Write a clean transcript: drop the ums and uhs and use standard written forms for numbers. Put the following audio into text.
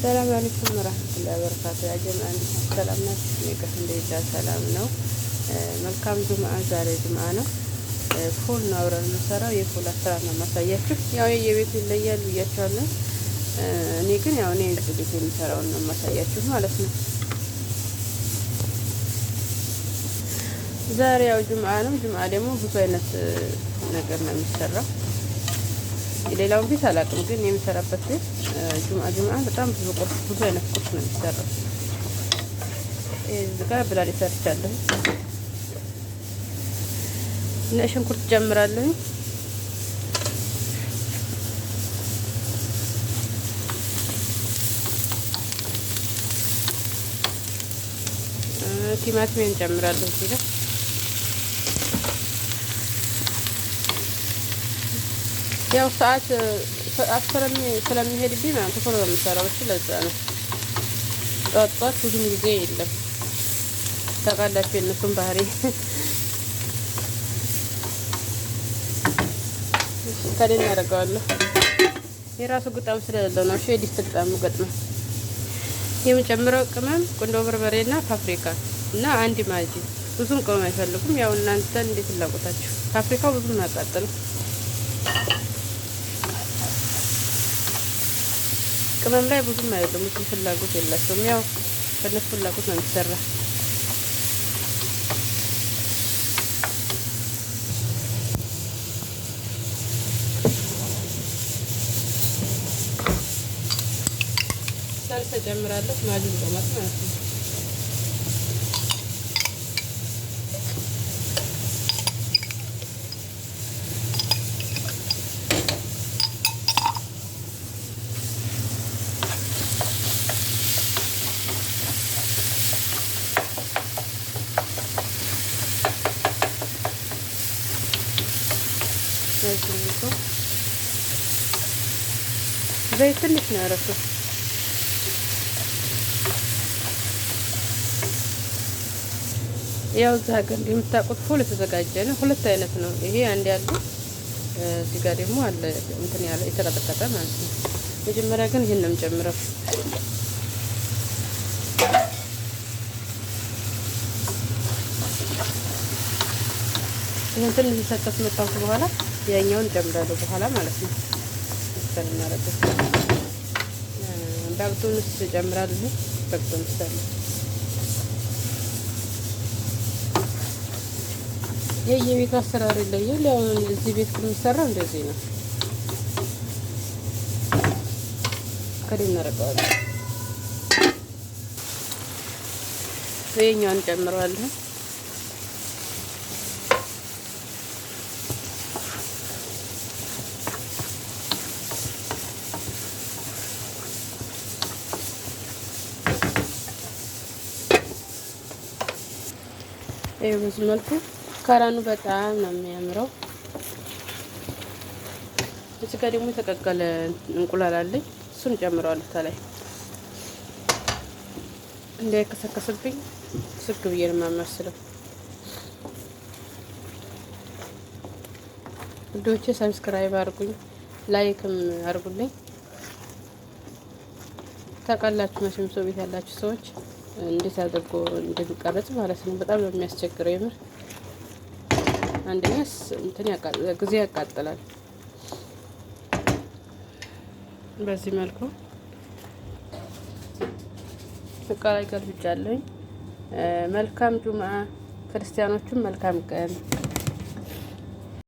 ሰላም አለይኩም ወራህመቱላሂ ወበረካቱ። ያ ጀማዓ እንዴት ናችሁ? ሰላም ናችሁ? እኔ ጋር እንደዛ ሰላም ነው። መልካም ጁምአ። ዛሬ ጁምአ ነው። ፉል ነው አብረን የምንሰራው። የፉል አሰራር ነው የማሳያችሁ። ያው የየቤቱ ይለያል ብያችኋለሁ። እኔ ግን ያው እኔ እዚህ ቤት የሚሰራውን ነው የማሳያችሁ ማለት ነው። ዛሬ ያው ጁምአ ነው። ጁምአ ደግሞ ብዙ አይነት ነገር ነው የሚሰራው። የሌላውን ቤት አላውቅም፣ ግን የሚሰራበት ቤት ጁምአ ጁምአ በጣም ብዙ ቁርስ፣ ብዙ አይነት ቁርስ ነው የሚሰራው። እዚህ ጋር ብላል ሰርቻለሁ እና ሽንኩርት ጨምራለሁ። ቲማቲሜን ጨምራለሁ እዚህ ጋር። ያው ሰዓት ሰዓት ስለሚሄድብኝ ማለት ቶሎ ነው የምሰራው። እሺ ለዛ ነው ጧት ጧት ብዙም ጊዜ የለም። ታውቃላችሁ የእነሱን ባህሪ። እሺ ከደን ያደርገዋለሁ። የራሱ ግጣም ስለሌለው ነው። እሺ የዲስት ግጣም ገጥመ የምጨምረው ቅመም ቁንዶ በርበሬና ፓፕሪካ እና አንድ ማጂ። ብዙም ቅመም አይፈልጉም። ያው እናንተ እንዴት ፍላጎታችሁ። ፓፕሪካው ብዙም አያቃጥልም። ቅመም ላይ ብዙም አይደለም፣ ብዙም ፍላጎት የላቸውም። ያው በእነሱ ፍላጎት ነው የሚሰራ። ሳልሳ ጨምራለሁ፣ ማጁን ጦማት ማለት ነው። በዚህ መልኩ ዘይት ትንሽ ነው ያደረኩት። ያው እዛ ሀገር እንደምታውቁት ፉል የተዘጋጀ ነው። ሁለት አይነት ነው ይሄ፣ አንድ ያለው እዚህ ጋር ደግሞ አለ እንትን ያለ የተቀጠቀጠ ማለት ነው። መጀመሪያ ግን ይሄን ነው የምጨምረው። ይሄን ትንሽ ሰጠት መጣሁ በኋላ ያኛውን ጨምራለሁ በኋላ ማለት ነው። መሰል እናደርገው بقدونس ጨምራለሁ። بقدونس አለ የየቤቱ አሰራር ይለያል። ያው እዚህ ቤት የሚሰራው እንደዚህ ነው። ከደን እናደርገዋለን። ይሄኛውን ጨምረዋለሁ። ይሄ በዚህ መልኩ ከረኑ በጣም ነው የሚያምረው። እዚህ ጋር ደግሞ የተቀቀለ እንቁላል አለኝ፣ እሱን ጨምረዋለሁ ከላይ እንዳይከሰከስብኝ ስግ ብዬ ነው የማማስለው። ውዶቼ subscribe አድርጉኝ፣ like ም አድርጉልኝ። ታውቃላችሁ መቼም ሰው ቤት ያላችሁ ሰዎች እንዴት አድርጎ እንደሚቀረጽ ማለት ነው። በጣም ነው የሚያስቸግረው የምር። አንደኛ እንትን ጊዜ ያቃጥላል። በዚህ መልኩ እቃ ላይ ገልብጫለሁኝ። መልካም ጁምአ፣ ክርስቲያኖቹም መልካም ቀን።